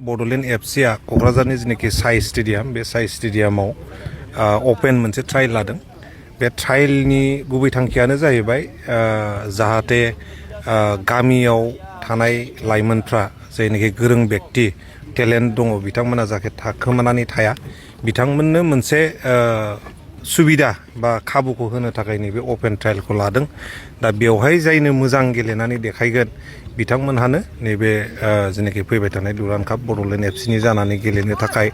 बड'लेण्ड एफसिआ क'क्राझारनि जिनिखि साइ स्टेडियाम बे साइ स्टेडियामाव अपेन मोनसे ट्रायल लादों। बे ट्रायलनि गुबै थांखियानो जाहैबाय जाहाथे गामियाव थानाय लाइमोनफ्रा जायनाखि गोरों व्यक्ति टेलेन्ट दङ बिथांमोना जाहाथे थाखोमानानै थाया, बिथांमोननो मोनसे सुबिदा बा खाबुखौ होनो थाखाय नैबे अपेन ट्रायलखौ लादों। दा बेवहाय जायनो मोजां गेलेनानै देखायगोन बिथांमोनहानो नैबे जेनाखि फैबाय थानाय डुरान्ड काप बड'लेण्ड एफसिनि जानानै गेलेनो थाखाय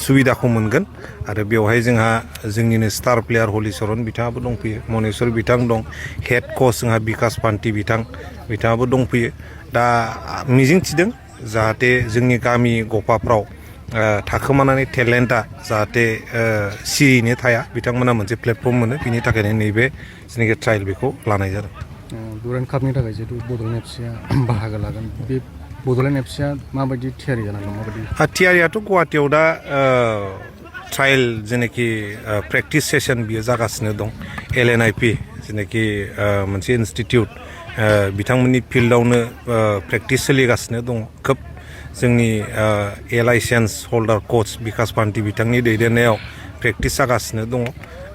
सुबिदाखौ मोनगोन। आरो बेवहाय जोंहा जोंनिनो स्टार प्लेयार हलिचरन बिथाङाबो दंफैयो, मनेस्वर बिथां दं, हेड कच जोंहा बिकास पान्थि बिथाङाबो दंफैयो। दा मिजिंथिदों जाहाथे जोंनि गामि गफाफ्राव थाखोमानानै टेलेन्टआ जाहाथे सिरियैनो थाया, बिथांमोना मोनसे प्लेटफर्म मोनो। बिनि थाखायनो नैबे जेनाखि ट्रायल बेखौ लानाय जादों। डुरान्ड कापनि थाखाय जिहेतु बड'लेण्ड एफसिआ बाहागो लागोन, बे बड'लेण्ड एफसिआ माबायदि थियारि जानानै दं? माबायदि थियारियाथ' गुवाहाटियाव दा ट्रायल जेनाखि प्रेक्टिस सेसन बियो जागासिनो दं। LNIP जेनाखि मोनसे इनस्टिटिउट बिथांमोननि फिल्डआवनो प्रेक्टिस सोलिगासिनो दङ। खोब जोंनि लाइसेन्स हल्डार कच बिकास पान्थि बिथांनि दैदेननायाव प्रेक्टिस जागासिनो दङ।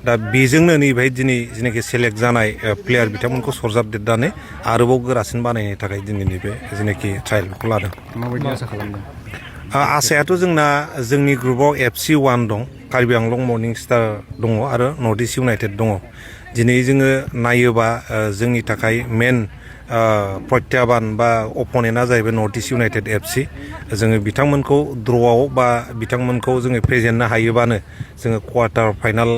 दा बेजोंनो नैबेहाय दिनै जेनाखि सेलेक्ट जानाय प्लेयार बिथांमोनखौ सरजाबदेरनानै आरोबाव गोरासिन बानायनो थाखाय दिनै नैबे जेनाखि ट्रायल बेखौ लादों। माबायदि आसा खालामदों? आसायाथ' जोंना जोंनि ग्रुपआव FC1 दं, कार्बि आंलं मर्निं स्टार दङ आरो नर्थ इस्ट इउनाइटेड दङ। दिनै जोङो नायोबा जोंनि थाखाय मेन प्रत्याबान बा अपोनेन्टआ जाहैबाय नर्थ इस्ट इउनाइटेड FC। जोङो बिथांमोनखौ ड्र'आव बा बिथांमोनखौ जोङो फेजेननो हायोबानो जोङो क्वार्टार फाइनाल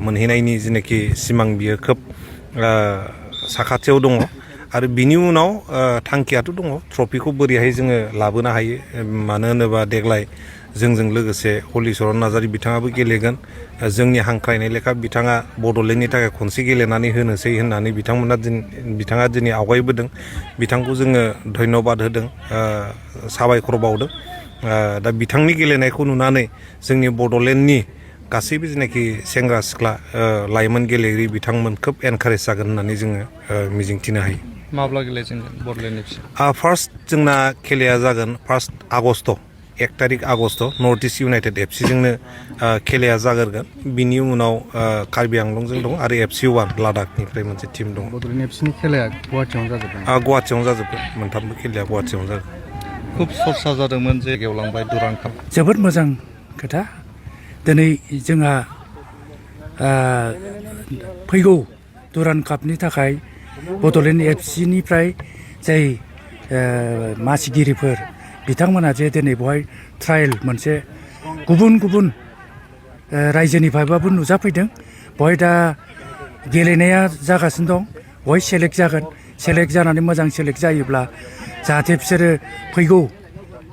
मोनहैनायनि जेनाखि सिमां बियो खोब साखाथियाव दङ। आरो बिनि उनाव थांखियाथ' दङ ट्रफिखौ बोरैहाय जोङो लाबोनो हायो। मानो होनोबा देग्लाय जोंजों लोगोसे हलिचरन नार्जारी बिथाङाबो गेलेगोन। जोंनि हांख्रायनाय लेखा बिथाङा बड'लेण्डनि थाखाय खनसे गेलेनानै होनोसै होननानै बिथाङा दिनै आवगायबोदों। बिथांखौ जोङो धन्यबाद होदों, साबायखर बावदों। दा बिथांनि गेलेनायखौ नुनानै जोंनि बड'लेण्डनि गासैबो जेनाखि सेंग्रा सिख्ला लाइमोन गेलेगिरि बिथांमोन खोब एनकारेज जागोन होननानै जोङो मिजिंथिनो हायो। माब्ला गेलेजेनगोन बड'लेण्ड एफसि? फार्स्ट जोंना खेलाया जागोन 1 आगस्ट, 1 तारिख आगस्ट नर्थ इस्ट इउनाइटेड एफसिजोंनो खेलाया जागोरगोन। बिनि उनाव कार्बि आंलंजों दं आरो FC1 लादाखनिफ्राय मोनसे टिम दं। बड'लेण्ड एफसिनि खेलाया गुवाहाटियावनो जाजोबगोन? गुवाहाटियावनो जाजोबगोन, मोनथामबो खेलाया गुवाहाटियावनो जागोन। खुब सरसा जादोंमोन जे गेवलांबाय डुरान्ड काप। जोबोद मोजां खोथा। दिनै जोंहा फैगौ डुरान्ड कापनि थाखाय बड'लेण्ड एफसिनिफ्राय जाय मासिगिरिफोर बिथांमोना जे दिनै बेवहाय ट्रायल मोनसे गुबुन रायजोनिफ्रायबाबो नुजाफैदों। बेवहाय दा गेलेनाया जागासिनो दं। बेवहाय सेलेक्ट जागोन। सेलेक्ट जानानै मोजां सेलेक्ट जायोब्ला जाहाथे बिसोरो फैगौ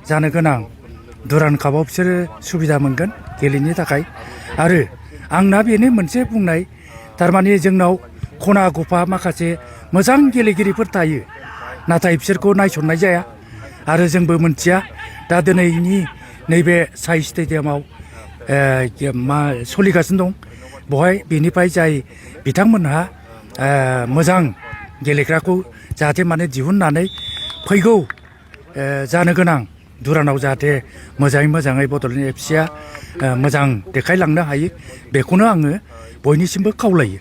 जानो गोनां डुरान्ड कापआव बिसोरो सुबिदा मोनगोन गेलेनो थाखाय। आरो आंना बेनो मोनसे बुंनाय, थारमाने जोंनाव खना गफा माखासे मोजां गेलेगिरिफोर थायो, नाथाय बिसोरखौ नायसननाय जाया आरो जोंबो मोनथिया। दा दिनैनि नैबे साइ स्टेडियामाव मा सोलिगासिनो दं, बेवहाय बेनिफ्राय जाय बिथांमोनहा मोजां गेलेग्राखौ जाहाथे माने दिहुननानै फैगौ जानो गोनां डुरान्डआव जाहाथे मोजाङै बड'लेण्ड एफसिआ मोजां देखायलांनो हायो, बेखौनो आङो बयनिसिमबो खावलायो।